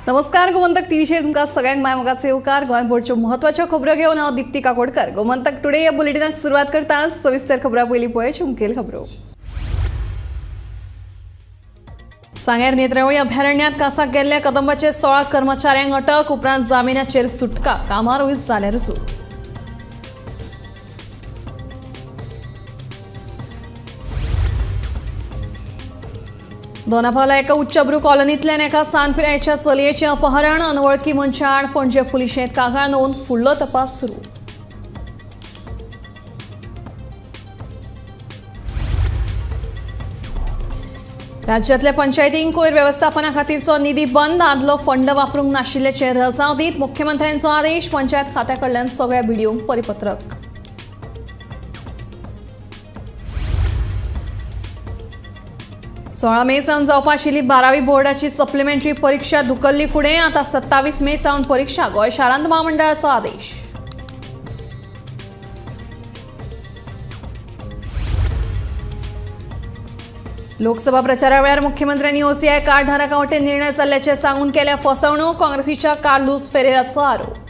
नमस्कार, गोमंतक टीव्हीचेर तुमकां सगळ्यांक माय मोगाचो येवकार। गोंय भरच्यो म्हत्वाच्यो खबरो घेवन हांव दीप्ती काकोडकर। गोमंतक टुडे ह्या बुलेटिनाक सुरवात करता। सविस्तर खबरां पयलीं पळय मुखेल खबरो। सांग्यार नेत्रावळी अभयारण्यात कासाक गेल्ल्या कदंबाचे 16 कर्मचाऱ्यांक अटक, उपरांत जामिनाचेर सुटका, कामार वयर जाल्या रुजू। दोनापावला एका उच्चभ्रू कॉलनींतल्यान एका सान पिरायेच्या चलयेचें अपहरण, अनवळखी मनशा आड पणजे पुलिशेंत कागाळ नोंद, फुडलो तपास सुरू। राज्यांतल्या पंचायतींक कोयर वेवस्थापना खातीरचो निधी बंद, आदलो फंड वापरूंक नाशिल्ल्याचें रजांव दीत मुख्यमंत्र्यांचो आदेश, पंचायत खात्या कडल्यान सगळ्या बीडीओंक परिपत्रक। सोळा मे सावन जावपा आशिल्ली 12वी बोर्डाची सप्लिमेंटरी परीक्षा धुकल्ली फुडें, आतां 27 मे सावन परीक्षा, गोंय शारांत म्हामंडळाचो आदेश। लोकसभा प्रचारा वेळार मुख्यमंत्र्यांनी ओसीआय कार्ड धारकां वटेन निर्णय जाल्ल्याचें सांगून केल्या फसवणूक, काँग्रेसीच्या कार्लूस फेरेराचो आरोप।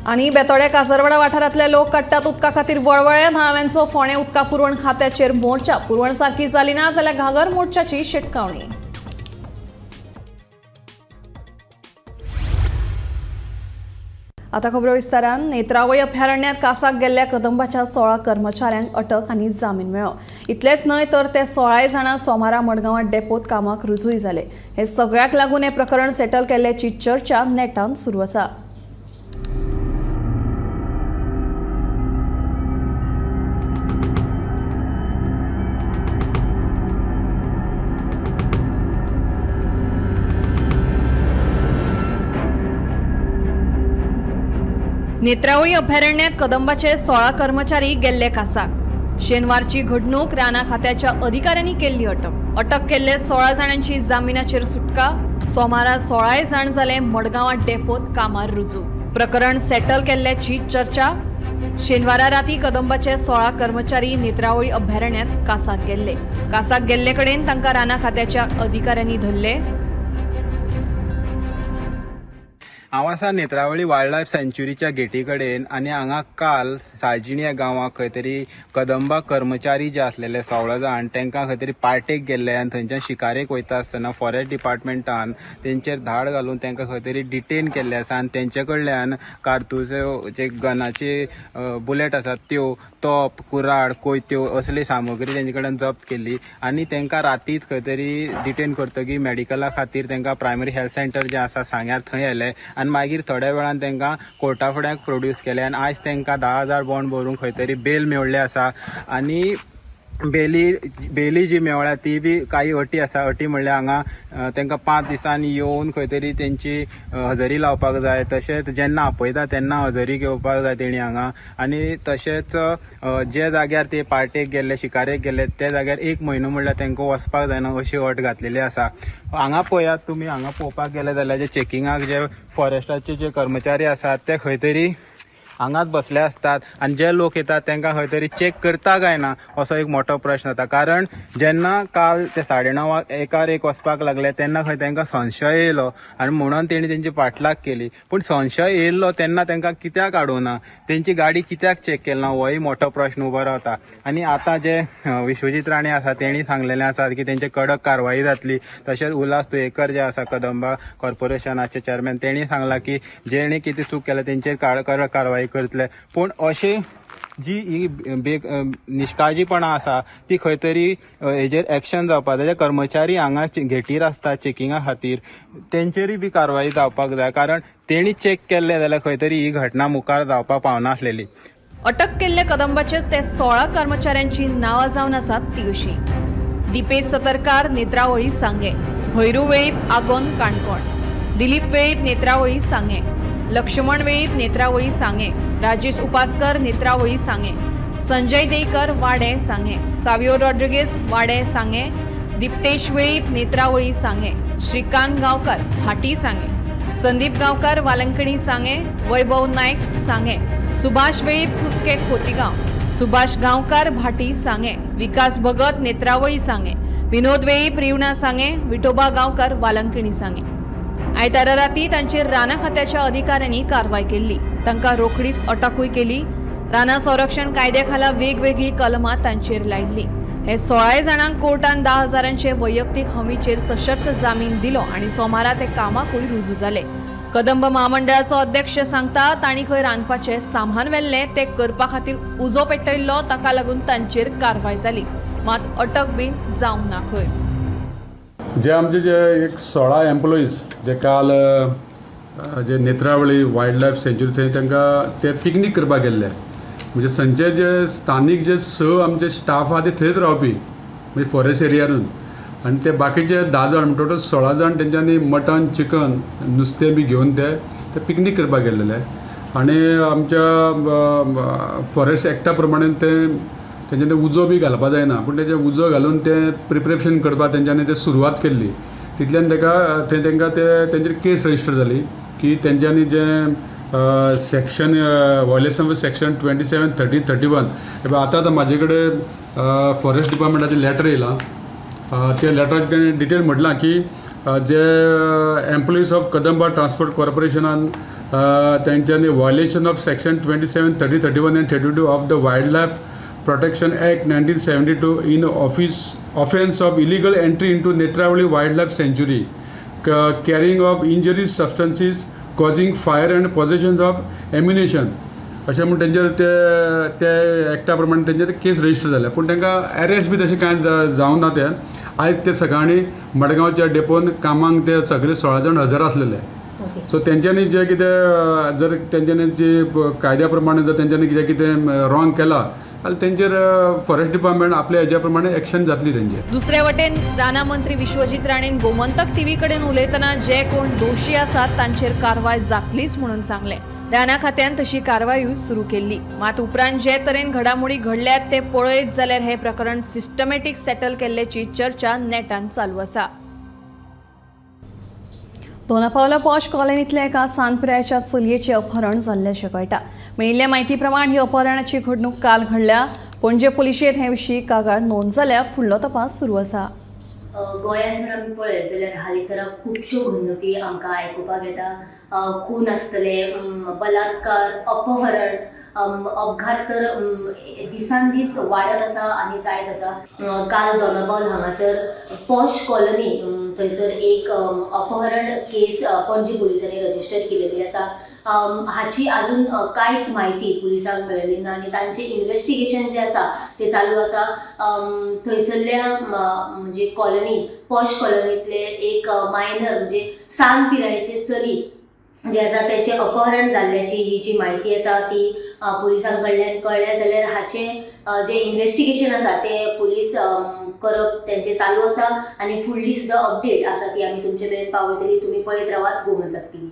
आनी बेतोड्या काजरवाडा वाठारांतले लोक काडटात उदका खातीर वळवळे, थळाव्यांचो फोंडें उदका पुरवण खात्याचेर मोर्चा, पुरवण सारकी जाली ना जाल्यार घागर मोर्चाची शिटकावणी। आतां खबरो विस्तारान। नेत्रावळी अभयारण्यात कासाक गेल्ल्या कदंबाच्या 16 कर्मचाऱ्यांक अटक आनी जामीन मेळ्ळो। इतलेंच न्हय तर ते 16 जाणां सोमारा मडगांवां डेपोत कामाक रुजूय जाले। हे सगळ्याक लागून हें प्रकरण सेटल केल्ल्याची चर्चा नेटान सुरू आसा। नेत्रावळी अभयारण्यात कदंबाचे 16 कर्मचारी गेल्ले कासाक। शेनवारची घडणूक, राना खात्याच्या अधिकाऱ्यांनी केल्ली अटक। अटक केल्ले 16 जाणांची जामिनाचेर सुटका, सोमारा 16 जाण जाले मडगांवां डेपोत कामार रुजू। प्रकरण सेटल केल्ल्याची चर्चा। शेनवारा राती कदंबाचे 16 कर्मचारी नेत्रावळी अभयारण्यात कासाक गेल्ले। कासाक गेल्ले कडेन तांकां राना खात्याच्या अधिकाऱ्यांनी धरले। हांव आसा नेत्रावळी वायल्ड लायफ सँच्युरीच्या गेटी कडेन आनी हांगा काल साळजिणी ह्या गांवाक खंय तरी कदंबा कर्मचारी जे आसलेले 16 जाण तांकां खंय तरी पार्टेक गेल्ले आनी थंयच्यान शिकारेक वयता आसतना फॉरेस्ट डिपार्टमेंटान तेंचेर धाड घालून तांकां खंय तरी डिटेन केल्ले आसा आनी तेंचे कडल्यान कारतुसो जे गनाचे बुलेट आसात त्यो, तोप, कुराड, कोयत्यो असली सामग्री तेंचे कडल्यान जप्त केल्ली आनी तांकां रातीच खंय तरी डिटेन करतकीर मेडिकला खातीर तांकां प्रायमरी हेल्थ सेंटर जें आसा सांग्यार थंय व्हेलें आनी मागीर थोड्या वेळान तांकां कोर्टा फुड्याक प्रोड्यूस केले आनी आयज तांकां 10,000 बॉन्ड भरून खंय तरी बेल मेळ्ळी आसा आनी बेली जी मेळ्ळ्या ती बी काही अटी आसा। अटी म्हणल्यार हांगा तांकां 5 दिसांनी येवन खंय तरी तेंची हजेरी लावपाक जाय, तशेंच जेन्ना आपयता तेन्ना हजेरी घेवपाक जाय तेणी हांगा, आनी तशेंच जे जाग्यार ते पार्टेक गेल्ले, शिकारेक गेल्ले त्या जाग्यार 1 म्हयनो म्हणल्यार तांकां वचपाक जायना अशी अट घातलेली आसा। हांगा पळयात तुमी, हांगा पळोवपाक गेले जाल्यार जे चॅकिंगाक जे फॉरेस्टाचे जे कर्मचारी आसात ते खंय तरी हांगाच बसले आसतात आनी जे लोक येतात तांकां खंय तरी चॅक करता काय ना असो एक मोठो प्रश्न जाता। कारण जेन्ना काल ते 9:30 एकार एक वचपाक लागले तेन्ना खंय तांकां संशय येयलो आनी म्हणून तेणी तेंची पाठलाग केली, पूण संशय येयल्लो तेन्ना तांकां कित्याक हाडूना, तेंची गाडी कित्याक चॅक केली ना होय मोठो प्रश्न उबो रावता। आनी आतां जे विश्वजीत राणे आसा तेणी सांगलेलें आसा की तेंचे कडक कारवाई जातली, तशेंच उल्हास तुयेकर जे आसा कदंबा कॉर्पोरेशनाचे चेअरमॅन तेणी सांगलां की जेणे कितें चूक केल्या तेंचेर कडक कारवाई करतले। पूण अशी जी ही निष्काळजीपणा आसा ती खंय तरी हेजेर एक्शन जावपाक जाय। कर्मचारी हांगा घेटीर आसता चेकिंगा खातीर तेंचेरूय बी कारवाई जावपाक जाय, कारण तेणी चेक केल्ले जाल्यार खंय तरी ही घटना मुखार जावपाक पावनासलेली। अटक केल्ले कदंबाचे ते 16 कर्मचाऱ्यांची नांवां जावन आसात ती अशी: दीपेश सतरकार, नेत्रावळी सांगे; भैरू वेळीप, आगोन काणकोण; दिलीप वेळीप, नेत्रावळी सांगे; लक्ष्मण वेळीप, नेत्रावळी सांगे; राजेश उपासकर, नेत्रावळी सांगे; संजय देकर, वाडे सांगे; सावियो रॉड्रिगेज, वाडे सांगे; दीप्तेश वेळीप, नेत्रावळी सांगे; श्रीकांत गांवकर, भाटी सांगे; संदीप गांवकर, वालंकणी सांगे; वैभव नायक सांगे; सुभाष वेळीप, कुस्के खोतीगांव; सुभाष गांवकार भाटी सांगे, विकास भगत नेत्रावळी सांगे, विनोद वेळीप रिवणा सांगे, विठोबा गांवकार वालंकिणी सांगे. आयतारा राती तांचेर रानां खात्याच्या अधिकाऱ्यांनी कारवाय केल्ली. तांकां रोखडीच अटकूय केली. रानां संरक्षण कायद्या खाला वेगवेगळी कलमां तांचेर लायिल्ली. हे 16 जाणांक कोर्टान 10,000 वैयक्तीक हमीचेर सशर्त जामीन दिलो आनी सोमारा ते कामाकूय रुजू जाले. कदंब महामंडळाचो अध्यक्ष सांगता तांणी खंय रांदपाचें सामान व्हेल्लें तें करपा खातीर उजो पेटयल्लो, ताका लागून तांचेर कारवाय जाली, मात अटक बीन जावंक ना खंय. जे आमचे जे एक 16 एम्प्लॉईज जे काल जे नेत्रावळी वायल्ड लायफ सेंच्युरी थंय तांकां ते पिकनीक करपाक गेल्ले, म्हणजे थंयचे जे स्थानीक जे 6 आमचे स्टाफ आहा ते थंयच रावपी, म्हणजे फॉरेस्ट एरियारून, आनी ते बाकीचे 10 जाण टोटल 16 जाण तेंच्यांनी मटन चिकन नुस्तें बी घेवन ते ते पिकनीक करपाक गेल्लेले. आनी आमच्या फॉरेस्ट एक्टा प्रमाणे ते तेंच्यांनी उजो बी घालपा जायना, पूण तेजे उजो घालून ते प्रिपरेशन करपाक तेंच्यांनी ते सुरवात केल्ली. तितल्यान तेका थंय तेंकां ते तेंचेर केस रजिस्टर जाली की तेंच्यांनी जें section violation of section 27, 30, 31. आतां आतां म्हाजे कडेन फॉरेस्ट डिपार्टमेंटाचें लॅटर येयलां. त्या लॅटराक तेणें डिटेल म्हटलां की जे एम्प्लॉईज ऑफ कदंबा ट्रान्सपोर्ट कॉर्पोरेशनान तेंच्यांनी violation of section 27, 30, 31 and 32 of the wild life protection act 1972 in office offence of illegal entry into Netravali wild life sanctuary, carrying of injuries substances causing fire and possessions of ammunition अशें म्हूण तेंचेर ते ते एक्टा प्रमाणे तेंचेर केस register जाल्या. पूण तांकां एरेस्ट बी तशें कांय जावंक ना. ते आयज ते सकाळीं मडगांवच्या डेपोन कामांक ते सगळे 16 जाण हजर आसलेले. सो तेंच्यांनी जें कितें जर तेंच्यांनी जी कायद्या प्रमाणे जर तेंच्यांनी कितें कितें रॉंग केलां जाल्यार तेंचेर फॉरेस्ट डिपार्टमेंट आपल्या हेज्या प्रमाणे एक्शन जातली तेंचेर. दुसरे वटेन रानां मंत्री विश्वजीत राणेन गोमंतक टीव्ही कडेन उलयतना जे कोण दोशी आसात तांचेर कारवाय जातलीच म्हणून सांगलें. रानां खात्यान तशी कारवायूय सुरू केल्ली, मात उपरांत जे तरेन घडामोडी घडल्यात ते पळयत जाल्यार हे प्रकरण सिस्टमॅटीक सेटल केल्ल्याची चर्चा नेटान चालू आसा. दोनापावला पॉश कॉलनीतल्या एका सान पिरायेच्या चलयेचें अपहरण जाल्ल्याचें कळटा. मेळिल्ल्या म्हायती प्रमाण ही अपहरणाची घडणूक काल घडल्या. पणजे पुलिशेंत हे विशीं कागाळ नोंद जाल्या. फुडलो तपास सुरू आसा. गोंयांत जर आमी पळयत जाल्यार हालीं तर खुबश्यो घडणुकी आमकां आयकुपाक येता. खून आसतले, बलात्कार, अपहरण, अपघात तर दिसान दीस वाडत आसा आनी जायत आसा. काल दोनापावल हांगासर पॉश कॉलनी थंयसर एक अपहरण केस पणजी पुलिसांनी रजिस्टर केलेली आसा. हाची अजून कांयच म्हायती पुलिसांक मेळ्ळी ना आनी तांचें इन्वेस्टिगेशन जें आसा तें चालू आसा. थंयसरल्या म्हणजे कॉलनी पॉश कॉलनींतले एक मायनर म्हणजे सान पिरायेचे चली जे आसा तेचें अपहरण जाल्ल्याची ही जी म्हायती आसा ती पुलिसां कडल्यान कळ्ळ्या. जाल्यार हाचें जें इन्वेस्टिगेशन आसा तें पुलीस करप तेंचें चालू आसा आनी फुडली सुद्दां अपडेट आसा ती आमी तुमचे मेरेन पावयतली. तुमी पळयत रावात गोमंतक टीव्ही.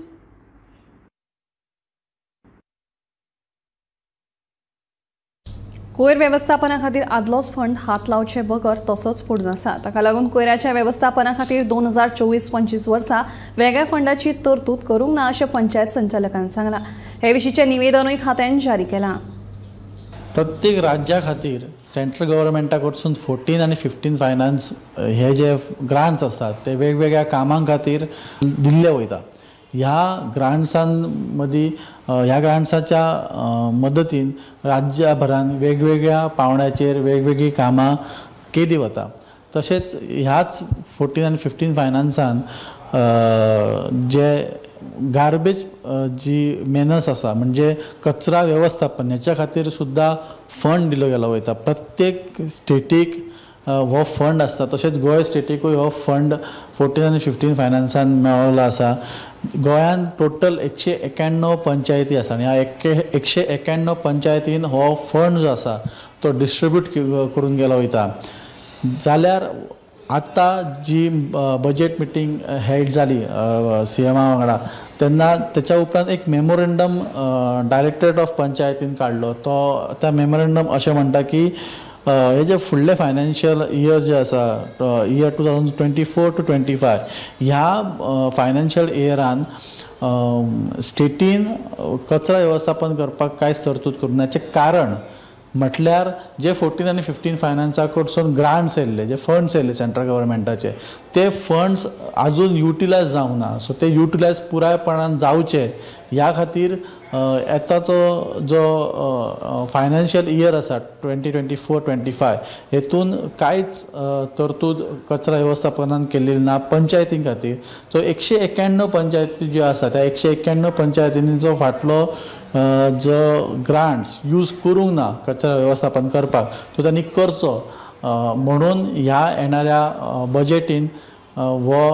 कोयर वेवस्थापना खातीर आदलोच फंड हात लावचे बगर तसोच पडून आसा. ताका लागून कोयराच्या वेवस्थापना खातीर 2024-25 वर्सा वेगळ्या फंडाची तरतूद करूंक ना अशें पंचायत संचालकान सांगलां. हे विशींचें निवेदनूय खात्यान जारी केलां. प्रत्येक राज्या खातीर सेंट्रल गव्हर्मेंटा कडसून 14 आनी 15 फायनान्स हे जे ग्रांट्स आसतात ते वेगवेगळ्या कामां खातीर दिल्ले वयता. ह्या ग्रांट्सां मदीं ह्या ग्रांट्साच्या मदतीन राज्यभरान वेगवेगळ्या पावंड्याचेर वेगवेगळीं कामां केली वता. तशेंच ह्याच 14 आनी 15 फायनान्सान जे गार्बेज जी मेनस आसा म्हणजे कचरा वेवस्थापन ह्याच्या खातीर सुद्दां फंड दिलो गेलो वयता. प्रत्येक स्टेटीक हो फंड आसता. तशेंच गोंय स्टेटीकूय हो फंड 14 आनी 15 फायनान्सान मेळिल्लो आसा. गोंयांत टोटल 191 पंचायती आसा आनी ह्या 191 पंचायतीन हो फंड जो आसा तो डिस्ट्रिब्यूट करून गेलो वयता. जाल्यार आतां जी बजेट मिटींग हेल्ड जाली सी एमा वांगडा तेन्ना तेच्या उपरांत एक मेमोरेंडम डायरेक्टरेट ऑफ पंचायतीन काडलो. तो त्या मेमोरेंडम अशें म्हणटा की हे जे फुडले फायनान्शियल इयर जे आसा इयर 2024 to 25 ह्या फायनान्शियल इयरान स्टेटीन कचरा वेवस्थापन करपाक कांयच तरतूद करूंक ना. हाचें कारण म्हटल्यार जे 14 आनी 15 फायनान्सा कडसून ग्रांट्स येयल्ले, जे फंड्स येयल्ले सेंट्रल गव्हर्मेंटाचे, ते फंड्स आजून युटिलायज जावंक ना. सो ते युटिलायज पुरायपणान जावचे ह्या खातीर येता तो जो फायनान्शियल इयर आसा 2024-25 हेतून कांयच तरतूद कचरा वेवस्थापनान केल्ली ना पंचायतीं खातीर. सो 191 पंचायती ज्यो आसा त्या 191 पंचायतींनी जो फाटलो जो ग्रांट्स यूज करूंक ना कचरा वेवस्थापन करपाक तो तांणी करचो म्हणून ह्या येणाऱ्या बजेटीन हो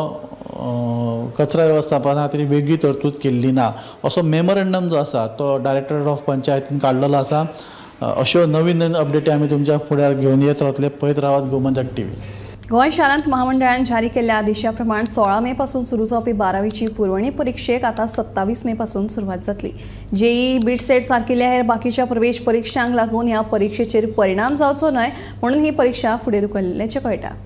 कचरा वेवस्थापना खातीर वेगळी तरतूद केल्ली ना असो मेमोरंडम जो आसा तो डायरेक्टर ऑफ पंचायतीन काडलेलो आसा. अश्यो नवीन नवीन अपडेटी आमी तुमच्या फुड्यार घेवन येत रावतले. पळयत रावात गोमंतक टीव्ही. गोंय शालांत महामंडळान जारी केल्ल्या आदेशा प्रमाण 16 मे पासून सुरू जावपी 12वीची पुरवणी परिक्षेक आतां 27 मे पासून सुरवात जातली. जेई, बीटसेट सारकिल्ल्या हेर बाकीच्या प्रवेश परिक्षांक लागून ह्या परिक्षेचेर परिणाम जावचो न्हय म्हणून ही परिक्षा फुडें धुकल्ल्याचें कळटा.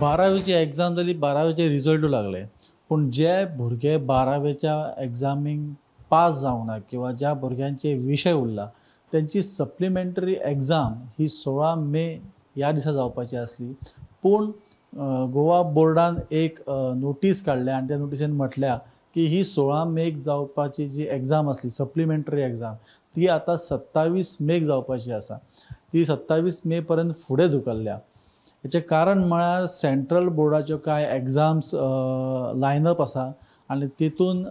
बारावेची एग्जाम जाली, 12वेचे रिजल्टूय लागले, पूण जे भुरगे 12वेच्या एग्जामीक पास जावंक ना किंवा ज्या भुरग्यांचे विशय उरला तेंची सप्लिमेंटरी एग्जाम ही 16 मे ह्या दिसा जावपाची आसली. पूण गोवा बोर्डान एक नोटीस काडल्या आनी त्या नोटिसेन म्हटल्या की ही 16 मेक जावपाची जी एग्जाम आसली सप्लिमेंटरी एग्जाम ती आतां 27 मेक जावपाची आसा. ती 27 मे पर्यंत फुडें धुकल्ल्या. हेचें कारण म्हळ्यार सेंट्रल बोर्डाच्यो कांय एग्जाम्स लायनअप आसा आनी तितून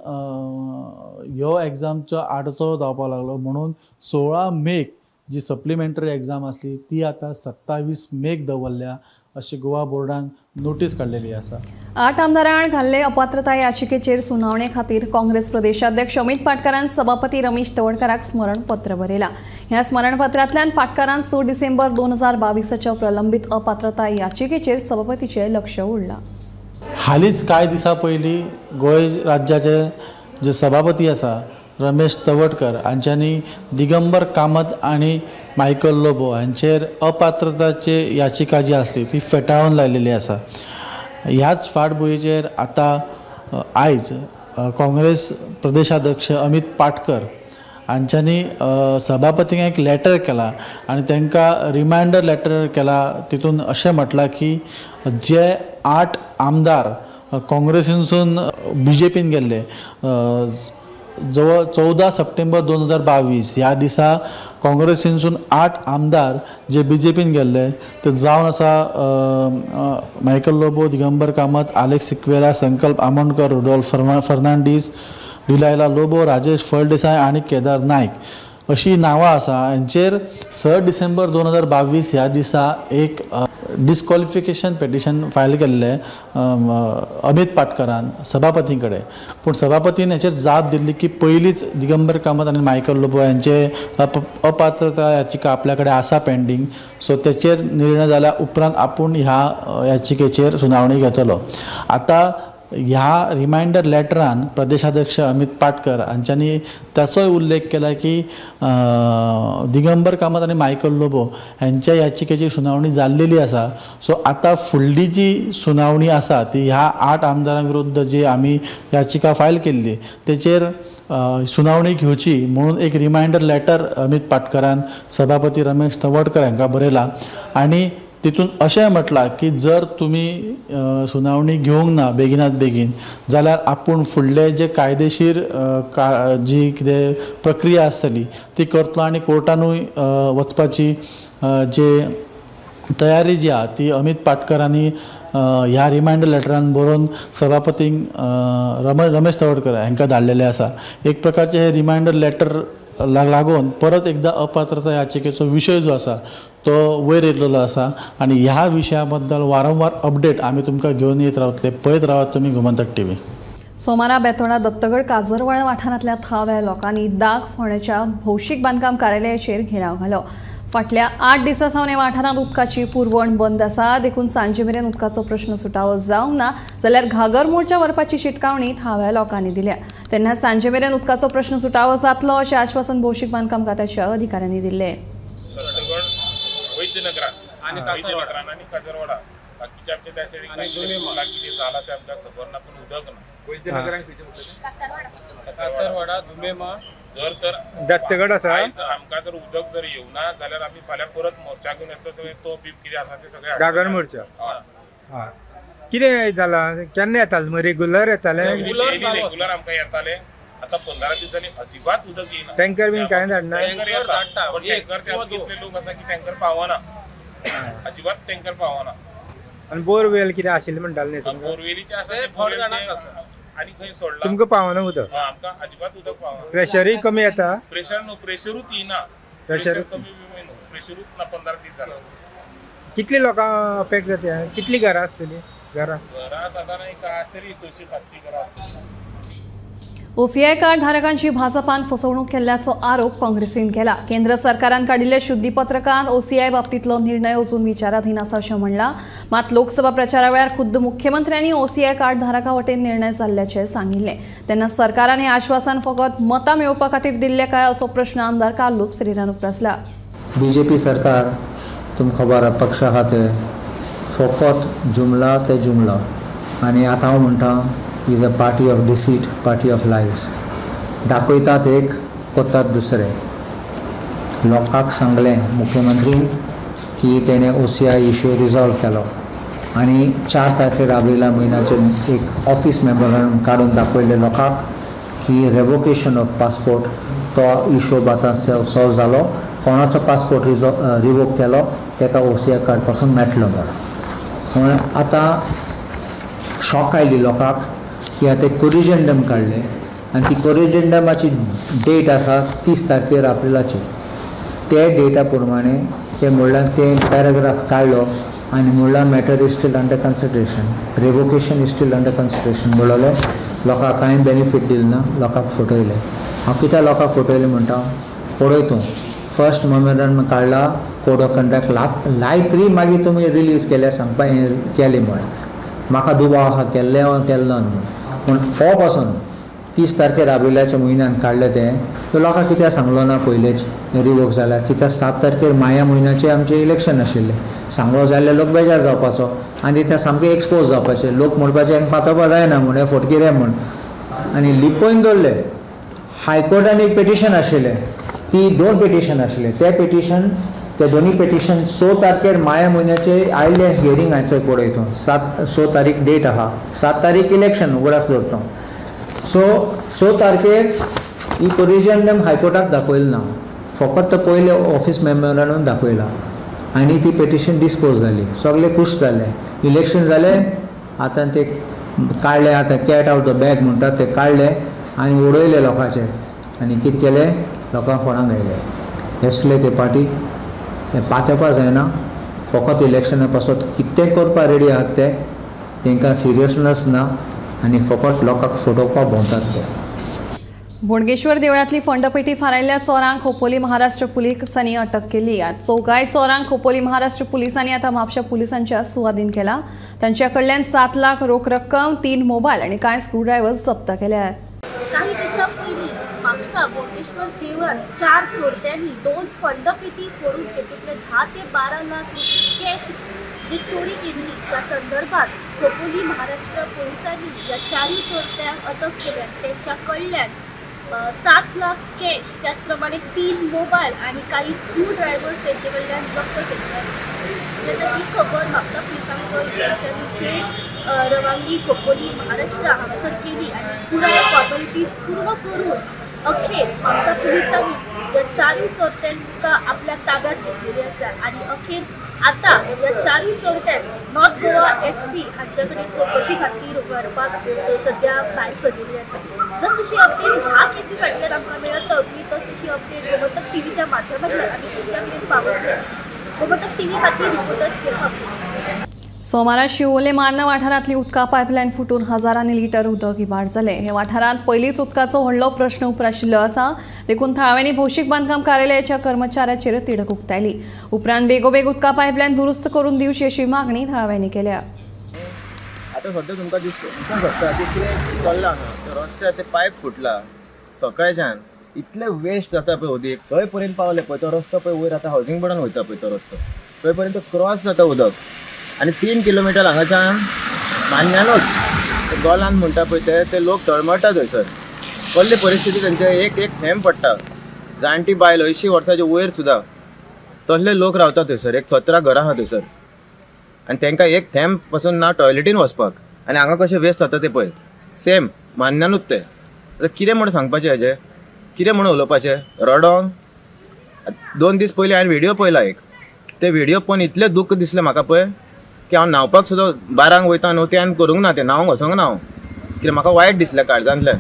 ह्यो एग्जामचो आडचो जावपाक लागलो म्हणून 16 मेक जी सप्लिमेंटरी एग्जाम आसली ती आतां 27 मेक दवरल्या अशी गोवा बोर्डान नोटीस काडलेली आसा. 8 आमदारांक घाल्ले अपात्रताय याचिकेचेर सुनावणे खातीर काँग्रेस प्रदेशाध्यक्ष अमित पाटकारान सभापती रमेश तवडकाराक स्मरणपत्र बरयलां. ह्या स्मरणपत्रांतल्यान पाटकारान 6 डिसेंबर 2022च्या प्रलंबित अपात्रताय याचिकेचेर सभापतीचें लक्ष ओडलां. हालींच कांय दिसां पयलीं गोंय राज्याचे जे सभापती आसा रमेश तवडकर हांच्यांनी दिगंबर कामत आनी मायकल लोबो हांचेर अपात्रताची याचिका जी आसली ती फेटाळून लायलेली आसा. ह्याच फाटभुंयेचेर आतां आयज काँग्रेस प्रदेशाध्यक्ष अमित पाटकर हांच्यांनी सभापतींक एक लेटर केला आनी तांकां रिमायंडर लेटर केला. तितून अशें म्हटलां की जे 8 आमदार काँग्रेसीनसून बीजेपीन गेल्ले जवळ 14 सप्टेंबर 2022 ह्या दिसा काँग्रेसीनसून 8 आमदार जे बीजेपीन गेल्ले ते जावन आसा Michael Lobo, Digambar Kamat, Alex Sequeira, Sankalp Amonkar, Rudolf Fernandes, Delilah Lobo, Rajesh Phaldesai आनी केदार नायक अशी नांवां आसा. हांचेर 6 डिसेंबर 2022 ह्या दिसा एक डिस्क्वॉलिफिकेशन पेटिशन फायल केल्लें अमित पाटकरान सभापती कडेन. पूण सभापतीन हेचेर जाप दिल्ली की पयलींच दिगंबर कामत आनी मायकल लोबो हांचे अपात्रता याचिका आपल्या कडेन आसा पेंडींग, सो तेचेर निर्णय जाल्या उपरांत आपूण ह्या याचिकेचेर सुनावणी घेतलो. आतां ह्या रिमायंडर लेटरान प्रदेशाध्यक्ष अमित पाटकर हांच्यांनी ताचोय उल्लेख केला की दिगंबर कामत आनी मायकल लोबो हांच्या याचिकेची सुनावणी जाल्लेली आसा. सो आतां फुडली जी सुनावणी आसा ती ह्या 8 आमदारां विरुद्ध जी आमी याचिका फायल केल्ली तेचेर सुनावणी घेवची म्हणून एक रिमायंडर लेटर अमित पाटकरान सभापती रमेश तवडकर हांकां बरयला आनी तितून अशें म्हटलां की जर तुमी सुनावणी घेवंक ना बेगिनात बेगीन जाल्यार आपूण फुडले जे कायदेशीर जी कितें प्रक्रिया आसतली ती करतलो आनी कोर्टानूय वचपाची जे तयारी जी आहा ती अमित पाटकरांनी ह्या रिमायंडर लेटरान बरोवन सभापतींक रमेश तवडकर हांकां धाडलेलें आसा. एक प्रकारचें हें रिमायंडर लेटर लागून परत एकदां अपात्रता याचिकेचो विशय जो आसा तो वयर येयल्लो आसा आनी ह्या विशया बद्दल वारंवार अपडेट आमी तुमकां घेवन येत रावतले. पळयत रावात तुमी गोमंतक टीव्ही. सोमारा बेतोडा दत्तगड काजरवाडा वाठारांतल्या थळाव्या लोकांनी दाग फोंड्याच्या भौशीक बांदकाम कार्यालयाचेर घेराव घालो. फाटल्या 8 दिसां सावन ह्या वाठारांत उदकाची पुरवण बंद आसा, देखून सांजे मेरेन उदकाचो प्रश्न सुटावो जावंक ना जाल्यार घागर मोर्चा व्हरपाची शिटकावणी थळाव्या लोकांनी दिल्या. तेन्ना सांजे मेरेन उदकाचो प्रश्न सुटावो जातलो अशें आश्वासन भौशीक बांदकाम खात्याच्या अधिकाऱ्यांनी दिल्लें. वैद्यनगरात आणि काजरवाडा. बाकीचे आमच्या त्या सायडीक कितें जाला तें आमकां खबर ना, पूण उदक ना. कासरवाडा दुमेमा जर तर दत्तगड आसा आमकां जर उदक जर येवना जाल्यार आमी फाल्यां परत मोर्चा घेवन येतलो. सगळे तो बीप कितें आसा ते सगळे डागर मोर्चा. हय, कितें जालां? केन्ना येतालें? मग रेगुलर येतालें? रेगुलर आमकां येतालें. आतां 15 दिसांनी अजिबात उदक येयना. टँकर बीन कांय धाडना? टँकर येता, पण टँकर ते कितले लोक आसा की टँकर पावना, अजिबात टँकर पावना. आनी बोरवेल कितें आशिल्लें म्हणटालें न्ही तुमकां? बोरवेलीचे आसा ते बोरवेल आनी खंय सोडला. तुमकां पावना उदक? आमकां अजिबात उदक पावना. प्रेशरूय कमी येता? प्रेशर न्हू, प्रेशरूच येयना. प्रेशर कमी न्हू, प्रेशरूच ना. 15 दीस जाला. कितली लोकां अफेक्ट जाता? कितली घरां आसतली? घरां घरां सादारण एक आसतली 600-700 घरां आसतली. ओसीआय कार्ड धारकांची भाजपान फसवणूक केल्ल्याचो आरोप काँग्रेसीन केला. केंद्र सरकारान काडिल्ल्या शुद्धीपत्रकांत ओसीआय बाबतींतलो निर्णय अजून विचाराधीन आसा अशें म्हणलां. मात लोकसभा प्रचारा वेळार खुद्द मुख्यमंत्र्यांनी ओसीआय कार्ड धारकां वटेन निर्णय जाल्ल्याचें सांगिल्लें. तेन्ना सरकारान हें आश्वासन फकत मतां मेळोवपा खातीर दिल्लें काय असो प्रश्न आमदार कार्लोस फेरेरान उप्रासला. बीजेपी सरकार तुमकां खबर आहा पक्षा आहा ते फकत जुमला ते जुमला. आनी आतां हांव म्हणटा is a party of deceit, party of lies. दाखयतात एक, करतात दुसरे. लोकांक सांगलें मुख्यमंत्रीन की तेणें ओसीआय इश्यू रिजॉल्व केलो आनी 4 तारखेर आब्रिला म्हयन्याचेर एक ऑफिस मेमोरंडम काडून दाखयलें लोकांक की रेवोकेशन ऑफ पासपोर्ट तो इश्यू आतां सॉल्व जालो. कोणाचो पासपोर्ट रिवोक केलो ताका ओसीआय कार्ड पासून मेळटलो म्हणून. आतां शॉक आयली लोकांक की आतां कोरिजेंडम काडलें आनी ती कोरिजेंडमाची डेट आसा 30 तारखेर एप्रिलाची. ते डेटा प्रमाणे ते म्हणल्यार ते पॅराग्राफ काडलो आनी म्हणल्यार matter is still under consideration, revocation is still under consideration म्हणलें. लोकांक कांय बेनिफीट दिलें ना, लोकांक फटयलें. हांव कित्याक लोकांक फटयलें म्हणटा पळय तूं फर्स्ट मेमोरंडम काडला, कोड ऑफ कंडक्ट लायत मागीर तुमी रिलीज केल्या सांगपा हें केलें म्हण. म्हाका दुबाव आहा केल्लें वा केल्लो ना म्हूण. पूण हो पासून 30 तारखेर आब्रिलाच्या म्हयन्यान काडलें तें, तो लोकांक कित्याक सांगलो ना पयलेच रिवोक जाल्यार? कित्याक 7 तारखेर माया म्हयन्याचें आमचें इलेक्शन आशिल्लें. सांगलो जाल्यार लोक बेजार जावपाचो आनी ते सामके एक्सपोज जावपाचे. लोक म्हणपाचे हांकां पातोवपा जायना म्हूण, हे फटकिरे म्हूण. आनी लिपोवन दवरलें. हायकोर्टान एक पिटिशन आशिल्लें, ती 2 पिटिशन आशिल्लें. ते पिटिशन ते दोनी पिटिशन 6 तारखेर माया म्हयन्याचे आयिल्ले हियरींग आयचो पळय तूं. 6 तारीख डेट आहा, 7 तारीख इलेक्शन उगडास दवरता. सो 6 तारखेर ही कोरिजेंडम हायकोर्टाक दाखयलें ना, फकत तो पयले ऑफिस मेमोरंडम दाखयला आनी ती पिटिशन डिस्पोज जाली. सगळे खूश जाले, इलेक्शन जालें. आतां ते काडले, आतां कॅट आवट the bag म्हणटात ते काडले आनी उडयले लोकांचे. आनी कितें केलें, लोकांक फोणाक आयले. हेसले ते पार्टी ते पातेवपा जायना, फकत इलेक्शना पासत कितें करपा रेडी आहात ते, तांकां सिरियसनस ना आनी फकत लोकांक फटोवपाक भोंवतात ते. बोडगेश्वर देवळांतली फंडपेटी फारायल्ल्या चोरांक खोपोली महाराष्ट्र पुलिसांनी अटक केली. चौगाय चोरांक खोपोली महाराष्ट्र पुलिसांनी आतां म्हापशा पुलिसांच्या सुवादीन केला. तांच्या कडल्यान 7 लाख रोख रक्कम, 3 मोबायल आनी कांय स्क्रूड्रायव्हर्स जप्त केल्यात. काही दिसां पयलीं म्हापसा बोडगेश्वर देवळांत 4 चोरट्यांनी 2 फंडपेटी फोडून तातूंतले 10 ते 12 लाख रुपये कॅश जी चोरी केल्ली त्या संदर्भात खोपोली महाराष्ट्र पोलिसांनी ह्या 4 चोरट्यांक अटक केल्या. त्यांच्या कडल्यान 7 लाख कॅश, त्याचप्रमाणे 3 मोबायल आणि काही स्क्रू ड्रायव्हर्स त्यांचे कडल्यान जप्त केल्ले आसा. तेन्ना ही खबर म्हापसा पुलिसांक कळ्ळी. तेंच्यांनी थेट रवानगी खोपोली महाराष्ट्र हांगासर केली आनी पुराय फॉर्मेलिटीज पूर्ण करून अखेर म्हापसा पुलिसांनी ह्या 4 चोरट्यांका आपल्या ताब्यात घेतलेली आसा आनी अखेर आतां ह्या 4 चोरट्यांक नॉर्थ गोवा SP हांचे कडेन चवकशी खातीर व्हरपाक सद्या भायर सरलेली आसा. जस तशी अपडेट ह्या केसी फाटल्यान आमकां मेळत रावतली तस तशी अपडेट गोमंतक टीव्हीच्या माध्यमांतल्यान आमी तुमच्या मेरेन पावतले. गोमंतक टीव्ही खातीर रिपोर्टर्स केला. सोमारा शिवोले मार्ना वाठारांतली उदका पायपलायन फुटून हजारांनी लिटर उदक इबाड जालें. हे वाठारांत पयलींच उदकाचो व्हडलो प्रश्न उप्राशिल्लो आसा, देखून थळाव्यांनी भौशीक बांदकाम कार्यालयाच्या कर्मचाऱ्याचेर तिडक उक्तायली. उपरांत बेगोबेग उदका पायपलायन दुरुस्त करून दिवची अशी मागणी थळाव्यांनी केल्या. आतां सद्या तुमकां दिसूंक शकता की कितें चल्लां हांगा रस्त्यार ते पायप फुटला सकाळच्यान इतलें वेस्ट जाता पळय उदीक थंय पर्यंत पावलें पळय. तो रस्तो पळय वयर आतां हावजींग बोर्डान वयता पळय तो रस्तो. थंय पर्यंत क्रॉस जाता उदक आनी 3 किलोमिटर हांगाच्यान मान्यानूच गोलान म्हणटा पळय ते लोक तळमळटा थंयसर. कसली परिस्थिती तेंचे, एक एक थेंब पडटा. जाणटी बायल 80 वर्सांचे वयर सुद्दां तसले लोक रावता थंयसर. एक 17 घरां आहा थंयसर आनी तांकां एक थेंब पसून ना टॉयलेटीन वचपाक. आनी हांगा कशें वेस्ट जाता ते पळय, सेम मान्यानूच ते. आतां कितें म्हूण सांगपाचें हेजें, कितें म्हूण उलोवपाचें? रडोन 2 दीस पयलीं हांवें व्हिडियो पळयला एक, ते व्हिडियो पळोवन इतलें दुख्ख दिसलें म्हाका पळय की हांव न्हांवपाक सुद्दां 12 वयता न्हू, ते हांवें करूंक ना, तें न्हांवंक वचोंक ना हांव, कित्याक म्हाका वायट दिसलें काळजांतल्यान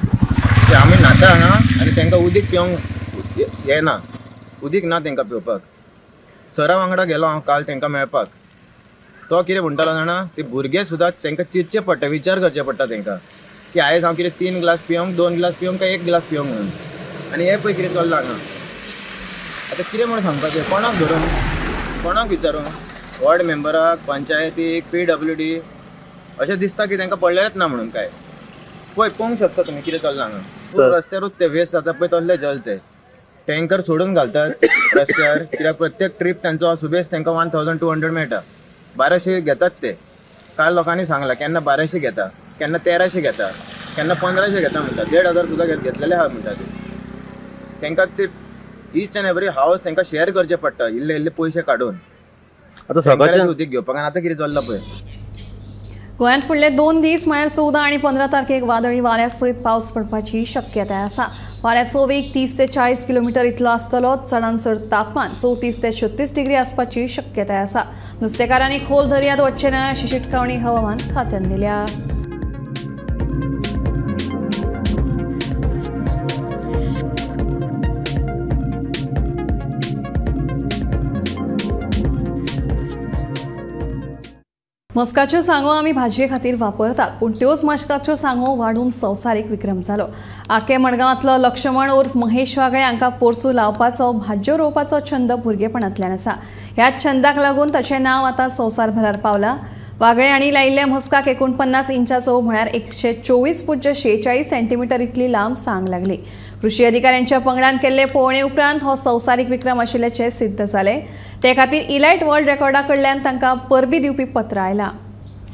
की आमी न्हाता हांगा आनी तांकां उदीक पिवंक येना, उदीक ना तांकां पिवपाक. सरा वांगडा गेलो हांव काल तांकां मेळपाक, तो कितें म्हणटालो जाणा, ते भुरगे सुद्दां तांकां चिंतचें पडटा, विचार करचे पडटा तांकां की आयज हांव कितें 3 ग्लास पिवंक, 2 ग्लास पिवंक काय 1 ग्लास पिवंक म्हणून. आनी हें पळय कितें चल्लां हांगा. आतां कितें म्हूण सांगपाचें, कोणाक धरून, कोणाक विचारूं? वॉर्ड मेंबराक, पंचायतीक, PWD, अशें दिसता की तांकां पडलेलेंच ना म्हणून काय. पळय पळोवंक शकता तुमी कितें चल्लां हांगा. रस्त्यारूच ते वेस्ट जाता पळय तसले जल, ते टँकर सोडून घालतात रस्त्यार, कित्याक प्रत्येक ट्रीप तांचो सुबेज तांकां 1200 मेळटा, 1200 घेतात ते. काल लोकांनी सांगलां केन्ना 1200 घेता, केन्ना 1300 घेता, केन्ना 1500 घेता म्हणटा, 1500 सुद्दां घेतलेले आहा म्हणटा ते. तांकां ते ईच एन्ड एवरी हावस तांकां शेअर करचें पडटा, इल्ले इल्ले पयशे काडून आतां सगळ्यांचें उदीक घेवपाक. आनी आतां कितें चल्लां पळय. गोंयांत फुडले 2 दीस म्हळ्यार 14 आनी 15 तारखेक वादळी वाऱ्या सयत पावस पडपाची शक्यताय आसा. वाऱ्याचो वेग 30 ते 40 किलोमिटर इतलो आसतलो. चडांत चड तापमान 34 ते 36 डिग्री आसपाची शक्यताय आसा. नुस्तेकारांनी खोल दर्यांत वचचें न्हय अशी शिटकावणी हवामान खात्यान दिल्या. मस्काच्यो सांगो आमी भाजये खातीर वापरतात, पूण त्योच मस्काच्यो सांगो वाडून संवसारीक विक्रम जालो. आके मडगांवांतलो लक्ष्मण उर्फ महेश वागळे हांकां पोरसूं लावपाचो, भाजयो रोवपाचो छंद भुरगेपणांतल्यान आसा. ह्या छंदाक लागून ताचें नांव आतां संवसारभरार पावलां. वागळे हांणी लायिल्ल्या म्हस्काक 49 इंचाचो म्हळ्यार 124.46 सेंटीमिटर इतली लांब सांग लागली. कृषी अधिकाऱ्यांच्या पंगडान केल्ले पळोवणे उपरांत हो संवसारीक विक्रम आशिल्ल्याचें सिद्ध जालें. ते खातीर इलायट वर्ल्ड रेकॉर्डा कडल्यान तांकां परबी दिवपी पत्र आयलां.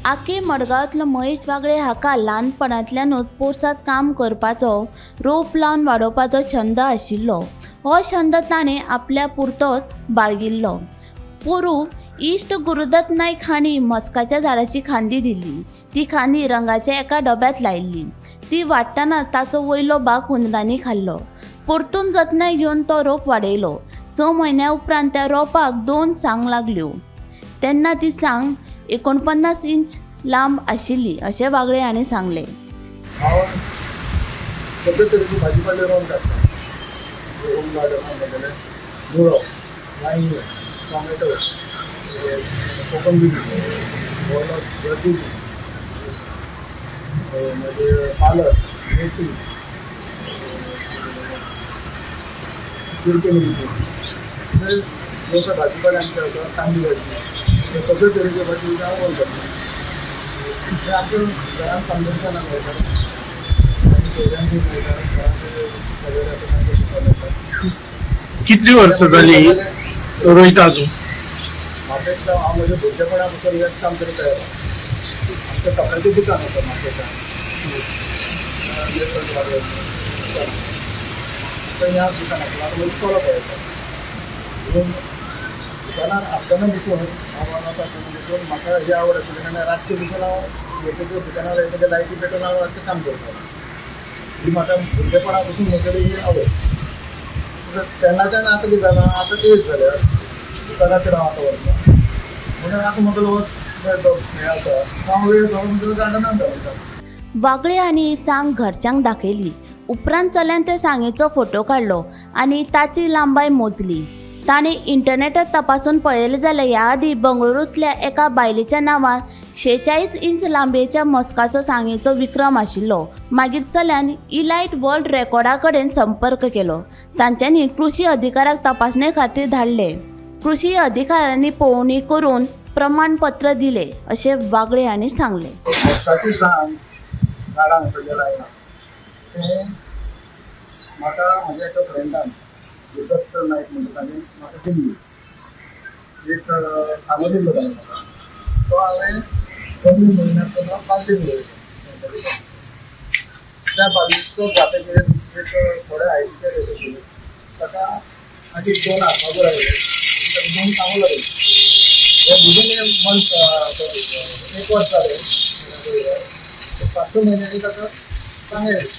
आके मडगांवांतलो महेश वागळे हाका ल्हानपणांतल्यानूच पोरसांत काम करपाचो, रोप लावन वाडोवपाचो छंद आशिल्लो. हो छंद ताणें आपल्या पुरतोच बाळगिल्लो. पोरूं इश्ट गुरुदत्त नायक हांणी म्हस्काच्या झाडाची खांदी दिल्ली. ती खांदी रंगाच्या एका डब्यांत लायिल्ली. ती वाडटना ताचो वयलो भाग हुंदरांनी खाल्लो. परतून जतनाय घेवन तो रोप वाडयलो. 6 म्हयन्या उपरांत त्या रोपाक 2 सांग लागल्यो. तेन्ना ती सांग 49 इंच लांब आशिल्ली अशें वागळे हांणी सांगलें. हांव सगळे तरेची भाजी पाले रोवन काडटा. होम गार्डन म्हणटलें मुळो, वांयगें, टोमॅटो, कोकम बिली, मागीर पालक, मेथी, चिरके मिरची, लोक भाजीपाले आमचे आसा, कांदी भाजी, हे सगळे तरेचे भाजी हांव रोवन काडटा. हे आमच्या घरान समजून मेळटा आनी सोयऱ्यांकूय मेळटा, घरांत सगळे आसा तांकां सुद्दां मेळटा. कितली वर्सां जाली रोयता तूं? म्हापेक्षा हांव म्हज्या भुरगेपणा पासून हेंच काम करीत आयला. आमच्या कपड्याचें दुकान आसा म्हापेशान, थंय ह्या दुकान आसा. आतां म्हजें इस्कॉलाक पळयता म्हणून दुकानार आसतना दिसून हांव वता आसतना दिसून म्हाका ही आवड आशिल्ली. कारण रातचे दिसून हांव येतकीर दुकानार येतकीर लायटी पेटोवन हांव रातचें काम करतालो. ही म्हाका भुरगेपणा पासून म्हजे कडेन ही आवड. तेन्नाच्यान आतां कितें जालां, आतां एज जाल्या, दुकानाचेर हांव आतां वचना म्हणून आतां म्हजो हें आसा हांव वेळ सगळो म्हजो गार्डनान घालयता. वागळे हांणी सांग घरच्यांक दाखयली. उपरांत चल्यान ते सांगेचो फोटो काडलो आनी ताची लांबाय मोजली. ताणें इंटरनेटार तपासून पळयलें जाल्यार ह्या आदीं बंगळुरूंतल्या एका बायलेच्या नांवान 46 इंच लांबयेच्या म्हस्काचो सांगेचो विक्रम आशिल्लो. मागीर चल्यान इलायट वर्ल्ड रेकॉर्डा कडेन संपर्क केलो. तांच्यांनी कृषी अधिकाऱ्याक तपासणे खातीर धाडले. कृषी अधिकाऱ्यांनी पळोवणी करून प्रमाणपत्र दिले अशें वागळे हांणी सांगलें. म्हस्काची सांग झाडांक सगळें लायलां तें म्हाका म्हज्या एका फ्रेंडान गुरुदत्त नायक म्हणटा ताणें म्हाका दिल्ली. एक सांगो दिल्लो ताणें म्हाका, तो हांवें जमीन म्हणिनासतना बालदी उडयलो. त्या बालदीचो जातकीर एक थोडे हायटीचे रेट आशिल्ले, ताका आनी 2 हातमागो लागले, ताका 2 सांगो लागले. हे विदीन ए मंथ, 1 वर्स जालें, 5-6 म्हयन्यांनी ताका सांग आयली.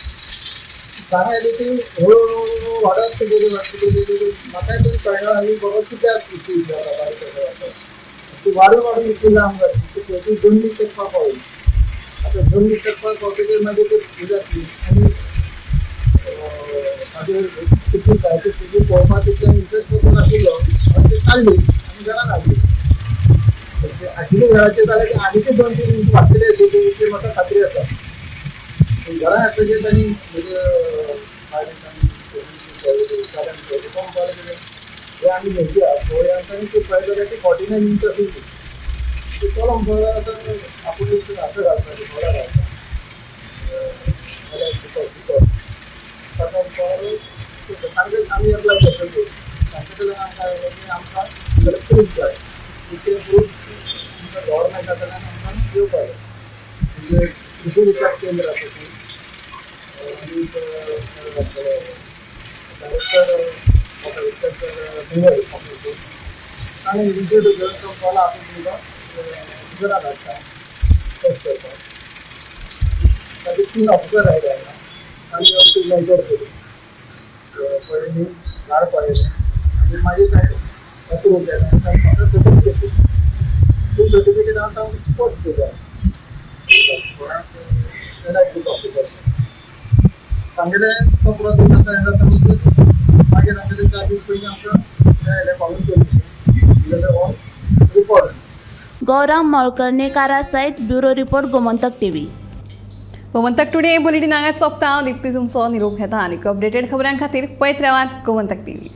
सांग आयली ती हळूहळू वाडत गेली, वाडत गेली. म्हाकाय तरी कळना आनी बाबा कित्याक इतली जाता बारीक जाता, ती वाडून वाडून इतली लांब जाली की शेवटी जमनी तेंकपाक पावली. आतां जमनी तेंकपाक पावतकीर मागीर ती जातली आनी मागीर कितली जाय तितली पळोवपाक तितलो इंट्रस्ट वचून नाशिल्लो आनी ती काडली आनी घरान हाडली. आशिल्ली घराचेर जाल्यार ती आनीकय 2-3 इंच वाडटली आशिल्ली इतली म्हाका खात्री आसा. पूण घरान हाडटकीर तांणी म्हजे बायलेन कितें हे आमी घेवची आहा पळोवया. आनी ती पळयत जाल्यार ती 49 इंच आशिल्ली. ती चलो म्हणपाक आतां आपूण हात घालता, घरा घालता जाल्यार बिकॉज ताका म्हणपाक सारकें आमी एप्लाय करतले. तांचे कडल्यान आमकां आयलें की आमकां प्रूफ जाय, तितले प्रूफ आमकां गव्हर्मेंटा कडल्यान आमकां दिवपाक जाय. म्हणजे कृषी विकास केंद्र आसा थंय आनी डायरेक्टर मुंबय ऑफिसून ताणें इंटरव्यू घेवन तो कॉल आपूण तुमकां घरा धाडटा टेस्ट करता. ताचे 3 ऑफिसर आयले हांगा, तांणी आमची मेजर केली, पळयली, झाड पळयलें आनी मागीर ताणें अप्रूव केलें आनी ताणें म्हाका सर्टिफिकेट दिली. ती सर्टिफिकेट हांव तांकां पोस्ट केल्या कोणाक ग्रुप ऑफिसर्स तांगेले तो प्रोसेस आतां हें जाता. मागीर तांगेले 4 दीस पयलीं आमकां हें फॉलो केलें हो रिपोर्ट. गौरव मळकर्णेकारा सयत bureau report, Gomantak TV. Gomantak today bulletin हांगाच सोंपता. हांव दीप्ती तुमचो निरोप घेता आनी अपडेटेड खबरां खातीर पळयत रावात गोमंतक टीव्ही.